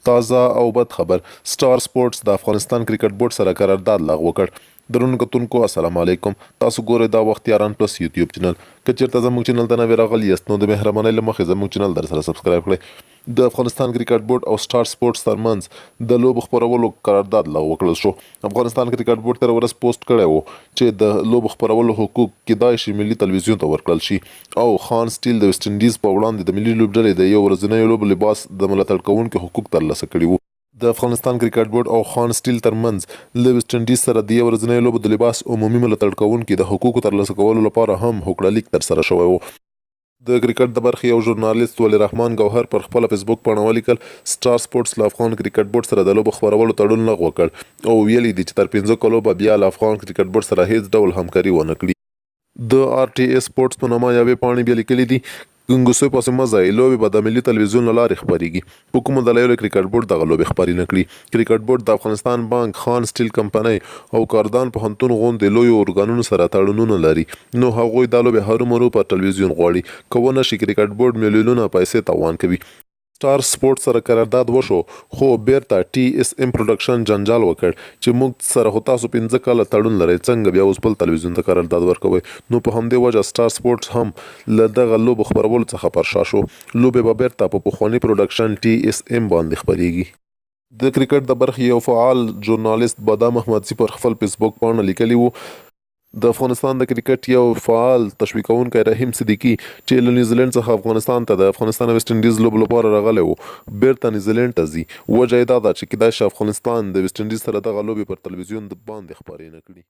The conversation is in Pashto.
تازه او بد خبر، سټار سپورټس د افغانستان کرکټ بورډ سره قرارداد لغوه کړ. درنو کتونکو السلام علیکم، تاسو ګورئ دا وخت یاران پلس یوتیوب چینل. که چیرته زموږ چینل ته نوي راغلي یاست نو د مهربانۍ له مخې زموږ چینل در سره سبسکرایب کړئ. د افغانستان کرکټ بورډ او سټار سپورټس ترمنځ د لوبو خپرولو قرارداد لغوه کړل شو. افغانستان کرکټ بورډ تېره ورځ پوسټ کړی و چې د لوبو خپرولو حقوق کیدای شي ملي تلویزیون ته ورکړل شي او خان سټیل د ویسټ انډیز په وړاندې د ملي لوبډلې د یو ورځنیو لوبو لباس د ملاتړ کوونکو حقوق ترلاسه کړي وو. د افغانستان کرکټ بورډ او خان سټیل ترمنځ له ویسټ انډیز سره د یو ورځنیو لوبو د لباس عمومي ملاتړ کوونکي د حقوقو ترلاسه کولو لپاره هم هوکړه لیک ترسره شوی و. د کرکټ د برخې یو ژورنالیست ولي رحمان ګوهر پر خپله فېسبوک پاڼه ولیکل، سټار سپورټس له افغان کرکټ بورډ سره د لوبو خپرولو تړون لغوه کړ او ویلي دي چې تر پنځو کلو به بیا له افغان کرکټ بورډ سره هېڅ ډول همکاري ونه کړي. د آر ټي اې سپورټس په نامه یوې پاڼې بیا لیکلي دي، ګنګوسې پسې مه ځئ، لوبې به د ملي تلویزیون له لارې خپرېږي. په کومو دلایلو کرکټ بورډ دغه لوبې خپرې نه کړي؟ کرکټ بورډ د افغانستان بانک، خان سټیل کمپنۍ او کاردان پوهنتون غوندې لویو ارګانونو سره تړونونه لري، نو هغوی دا لوبې هرومرو پر ټلویزیون غواړي، که ونه شي کرکټ بورډ میلیونونه پیسې تاوان کوي. سټار سپورټ سره قرارداد وشو، خو بیرته ټي ایس ایم پروډکشن جنجال وکړ چې موږ سره خو تاسو پنځه کاله تړون لرئ، څنګه بیا اوس بل تلویزیون ته قرارداد ورکوئ؟ نو په همدې وجه سټار سپورټس هم له دغه لوبو خپرولو څخه پر شا شو. لوبې به بیرته په پخواني پروډکشن ټي ایس ایم باندې خپریږي. د کرکټ د برخې یو فعال ژورنالیست بادام احمدزي پر خپل فیسبوک پاڼه لیکلي وو، د افغانستان د کرکټ یو فعال تشویقونکی رحیم صدیقي چې له نیوزیلنډ څخه افغانستان ته د افغانستان او ویسټ انډیز لوبو لپاره راغلی و، بیرته نیوزیلنډ ته ځي. وجه یې دا ده چې کیدای شي افغانستان د ویسټ انډیز سره دغه لوبې پر تلویزیون باندې خپرې نه کړي.